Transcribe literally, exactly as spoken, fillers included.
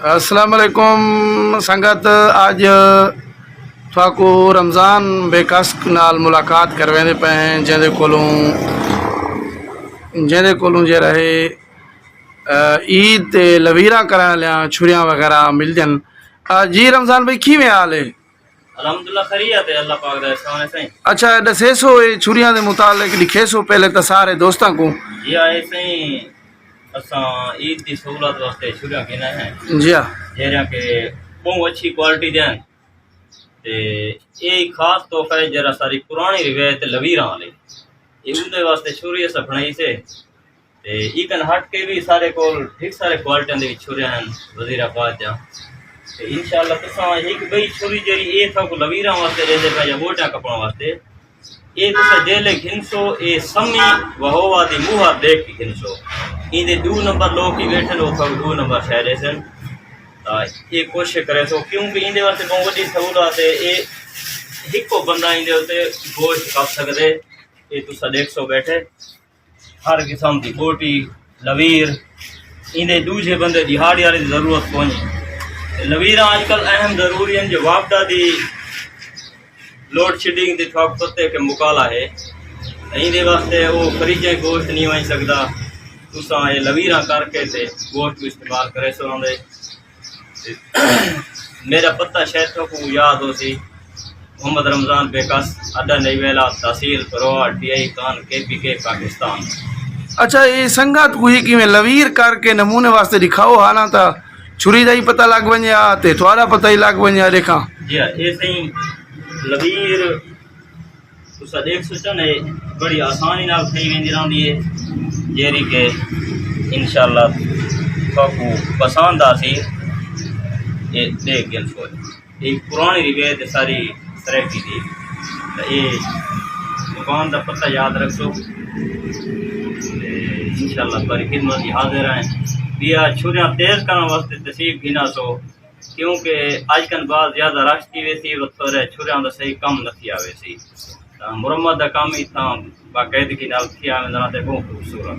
السلام علیکم سنگت، اڄ تھاکوں رمضان بیکس نال ملاقات کرویندے پئے ہیں، جیندے کولوں جیندے کولوں جیڑھا ہے، آ، عید تے لویراں کرݨ آلیاں چھریاں وغیرہ ملدن۔ آ، جی رمضان بھائی، کیویں حال ہے؟ الحمدللہ خیریت ہے، اللہ پاک دا احسان ہے سائیں۔ اچھا، ݙسیسو اے چھریاں دے متعلق، ݙکھیسو پہلے تاں سارے دوستاں کوں۔ جی آ، اے سائیں، اساں عید دی سہولت واسطے چھریاں گھن آئے ہیں۔ جی آ۔ جیڑھیاں کہ ٻہوں اچھی کوالٹی دے ہن۔ تے اے خاص تحفہ ہے جیڑھا ساری پرانی روایت لویراں والے۔ اے اوندے واسطے چھری اساں بݨائی سے۔ تے ایکن ہٹ کے وی سارے کول ڈھیر سارے کوالٹیاں دے وچ چھریاں ہن وزیر آباد دیاں۔ تے انشاءاللہ تساں ہک ٻئی چھری جیڑھی اے تھاکوں لویراں واسطے ݙیندے پئے یا ٻوٹیاں کپݨ واسطے، اے تساں جیلے گھنسو، اے سمی وہووا دی مہر ݙیکھ کے گھنسو۔ ایندے ݙو نمبر لوک ہی ٻیٹھن، او تھاکوں ݙو نمبر شے ݙیسن۔ تاں اے کوشش کریسو، کیونکہ ایندے واسطے ٻہوں وݙی سہولت ہے۔ اے ہکو بندہ ایندے اتے گوشت کپ سڳدے۔ اے تساں ݙیکھسو ٻیٹھے، ہر قسم دی ٻوٹی، لویر، ایندے ݙوجھے بندے ݙیہاڑی والے دی ضرورت کونی۔ تے لویراں اڄ کل اہم ضروری ہن، جو واپڈا دی لوڈ شیڈنگ دی تھاکوں پتہ ہے کہ مکالا ہے، تے ایندے واسطے او فریجاں گوشت نہیں ونڄ سڳدا۔ تساں اے لویراں کر کے تے گوشت کوں استعمال کریسو۔ میرا پتہ شاید تھاکوں یاد ہوسی، محمد رمضان بیکس، اڈا نئی ویلا، تحصیل پروار، ٹی آئی کان، کے پی کے، پاکستان۔ اچھا، اے سنگت کوں ہی کیویں لویر کر کے نمونے واسطے ݙکھاؤ ہا نا، تاں چھری دا ہی پتہ لڳ ونڄے ہا تے تہاݙا پتہ ہی لڳ ونڄے ہا۔ ݙیکھاں۔ جی ہاں، اے سائیں لویر تساں ݙیکھ سوچو نا، اے بڑی آسانی نال کھئی ویندی رہندی ہے، جیڑھی کہ انشاءاللہ تہاکوں پسند آسی۔ اے ݙیکھ گھنسو، اے پرانی روایت ہے ساری سرائیکی دی۔ تاں اے دکان دا پتہ یاد رکھسو۔ تے انشاءاللہ تہاݙی خدمت دی حاضر ہیں۔ ٻیا چھریاں تیز کرݨ واسطے تسیب گھنسو۔ کیونکہ اڄ کل بعد زیادہ رش تھی ویسی، او تھوڑے چھریاں دا صحیح کم نہ تھیا ویسی۔ تاں مرمت دا کم اتھاں باقاعدگی نال تھیا ویندا تے ٻہوں خوبصورت۔